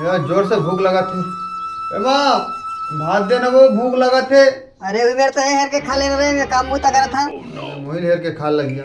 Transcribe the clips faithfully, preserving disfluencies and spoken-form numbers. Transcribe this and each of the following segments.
यार, जोर से भूख लगत हे। ए माँ, भात दे ना वो, भूख लगत हे। अरे, उही मेर तो हेर के खा लेना रे, मैं काम बूता करत हँव। मोहिल हेर के खा लगिया।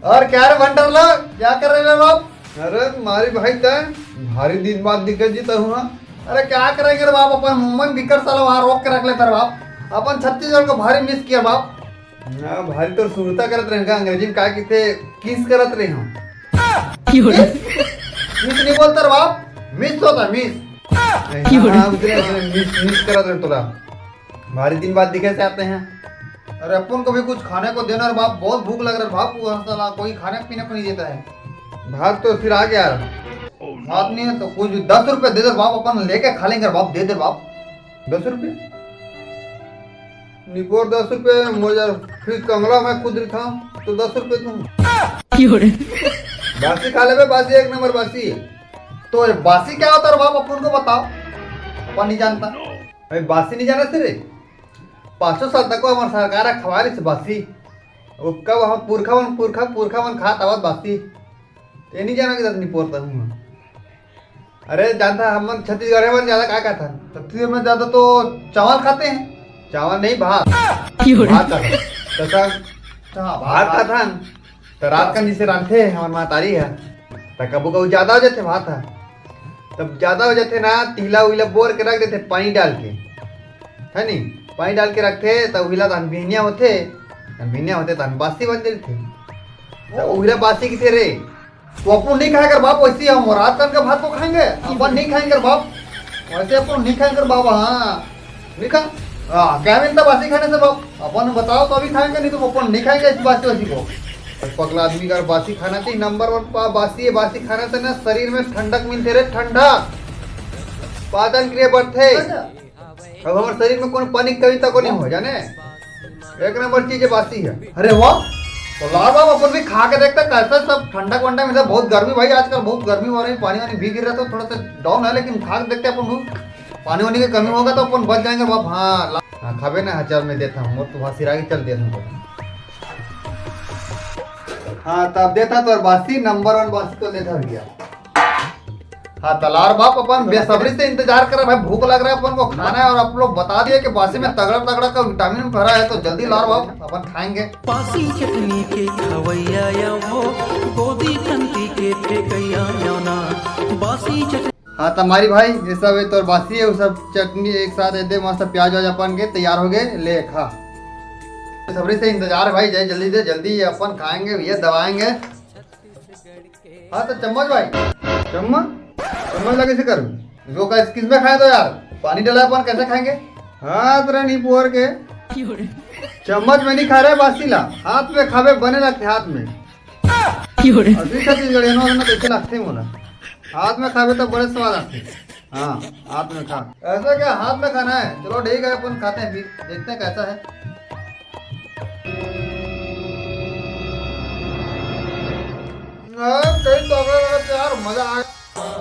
और क्या रे बंटर लोग, क्या कर रहे हो बाप? अरे मारी भाई, तय भारी दिन बाद दिखे जी तहु हा। अरे क्या करेंगे रे बाप, अपन मुंबई में बिकर साला वहाँ रोक के रख लेता रे बाप। अपन छत्तीसगढ़ को भारी मिस किया बाप। हाँ, भारी तोर सुरता करत रहे का, अंग्रेजी में का किथे, किस करत रहे हम। क्यों रे? किस? किस नहीं बोलता रे बाप, मिस होता, मिस। क्यों रे? हाँ, उतरे, उतरे, मिस, मिस करत रहे तोला। भारी दिन बाद दिखे से आते हैं। अरे अपन को भी कुछ खाने को देना रे बाप, बहुत भूख लग रहा है बाप, वो साला कोई खाने पीने को नहीं देता है। भात तो फिर आ गया। भात नहीं है तो कुछ दस रुपए दे दे बाप, अपन लेके खा लेंगे बाप, दे दे बाप। दस रुपए? निपोर दस रुपए, मोजा फिर कंगला में खुद रखा, तो दस रुपए तुम। क्यों रे? बासी खा लेबे, बासी एक नंबर बासी। तो ये बासी क्या होता है रे बाप, अपन को बताओ, अपन नहीं जानता। अरे बासी नहीं जाना से रे, पाँचों साल तक हमार सरकार ह खवा रही बासी। वो कब हम पुरखा मन, पुरखा, पुरखा मन खात आवत बासी। ये नहीं जाना कि दस नहीं पोरता हूँ। अरे जानता, हम छत्तीसगढ़ में ज्यादा का खाते हैं? छत्तीसगढ़ में ज्यादा तो चावल खाते हैं। चावल नहीं, भात। क्यों रे? भात खाते हैं। तो सब अच्छा, भात खाते हैं। तो रात का जैसे रांधथे हमर महतारी ह, त कभू कभू ज्यादा हो जाथे भात ह। तब ज्यादा हो जाथे ना, तिला उला बोर के रख देथे पानी डाल के, है नी? पानी डाल के रखथे, त उहिला तहन बिहनिया होथे, तहन बिहनिया होथे, तहन बासी बन जथे। त उहिला बासी किथे रे, तो अपन नहीं खाएगा बाप, वैसे ही हम रात का भात को खाएंगे, अपन नहीं खाएंगे बाप, वैसे अपन नहीं खाएंगे बाबा। हाँ। निका, हाँ, क्या मिलता बासी खाने से बाप? अपन बताओ तो अभी खाएंगे, नहीं तो अपन नहीं खाएंगे इस बासी वासी को। और पगला आदमी का बासी खाना चाहिए, नंबर वन पा-, बासी है, बासी खाने से ना शरीर में ठंडक मिलते रहे, ठंडक, पाचन क्रिया बढ़ते। अच्छा। अब हमारे शरीर में कोनो पानी की कमी तक नहीं हो जाने, एक नंबर चीज है बासी है। अरे वाह, तो ला बाप अपन भी खा के देखता कैसा सब ठंडक वंडक मिलता। बहुत गर्मी भाई, आजकल बहुत गर्मी हो रही, पानी वानी भी गिर रहा, तो थोड़ा सा डाउन है, लेकिन खा के देखते अपन भी। पानी वानी के कमी होगा तो अपन बच जाएंगे बाप। हाँ, ला-, हाँ, खाबे ना, हाँ, चल मैं देता हूँ, और तू वहाँ सिरा के चल देता हूँ। हाँ, तब देता तो बासी, नंबर वन बासी तो देता भैया। हाँ, तलार बाप अपन बेसब्री से इंतजार कर रहे हैं भाई, भूख लग रहा है अपन को, खाना है, और आप लोग बता दिए कि बासी में तगड़ा तगड़ा का विटामिन भरा है, तो जल्दी लार बाप अपन खाएंगे। बासी चटनी के खवैया या वो, गोदी कंती के फेंकैया या ना। बासी चटनी हाँ, त मारी भाई, ये सब है तोर बासी है, वो सब चटनी एक साथ एदे मस्त प्याज व्याज अपन के तैयार हो गए, ले खा। सबरी से इंतजार है भाई, जय जल्दी दे, जल्दी ये अपन खाएंगे भैया, दबाएंगे। हाँ, तो चम्मच भाई, चम्मच, चम्मच लगे से कर, जो का किसमें खाए तो यार, पानी डाला अपन कैसे खाएंगे? हाथ रे नहीं पोर के, चम्मच में नहीं खा रहे बासी ला, हाथ में खावे बने लगते हाथ में। अभी छत्तीसगढ़ एनो ना कैसे लगते मोला। हाथ में खावे तो बड़े स्वाद आते। हाँ, हाथ में खा। ऐसा क्या हाथ में खाना है? चलो ठीक है, अपन खाते हैं फिर, देखते हैं कैसा है। आ, कई तो अगर यार मजा आ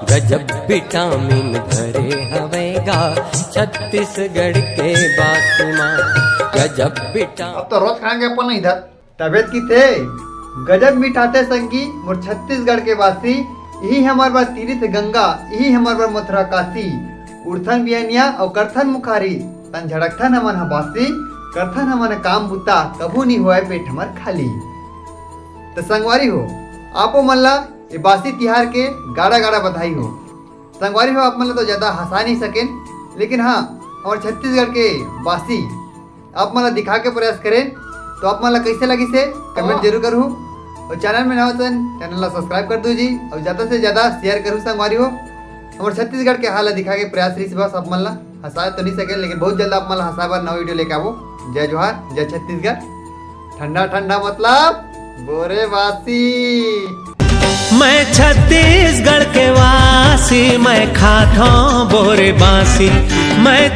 गजब विटामिन भरे हवे गा छत्तीसगढ़ के बासी मा। गजब विटामिन अब तो रोज खाएंगे अपन इधर। तबे त किथे, गजब मिठाथे संगी मोर छत्तीसगढ़ के बासी, इही हमर बर तीर्थ गंगा, इही हमर बर मथुरा काशी। उड़थन बिहनिया अउ करथन मुखारी, तहन झड़कथन हमन ह बासी, करथन हमन ह काम बुता, कभू नी होवय पेट हमर खाली। त संगवारी हो, आपो मन ला ए बासी तिहार के गाड़ा गाड़ा बधाई हो। संगवारी हो, आप मन ला तो ज्यादा हंसा नहीं सकेन, लेकिन हाँ, हमर छत्तीसगढ़ के बासी आप मन ला दिखा के प्रयास करेन, तो आप मन ला कैसे लगिस हे, comment जरूर करहू। और channel में नवा हो तो channel ला subscribe कर दू जी, और ज्यादा से ज्यादा share करहू संगवारी हो। हमर छत्तीसगढ़ के हाल ला दिखा के प्रयास रहिस, बस आप मन ला हंसा तो नहीं सकेन, लेकिन बहुत जल्द आप मन ला हंसा बर नवा video लेके आबो। जय जोहार, जय छत्तीसगढ़। ठंडा ठंडा मतलब बोरे बासी। मैं छत्तीसगढ़ के वासी, मैं खाथों बोरे बासी। मैं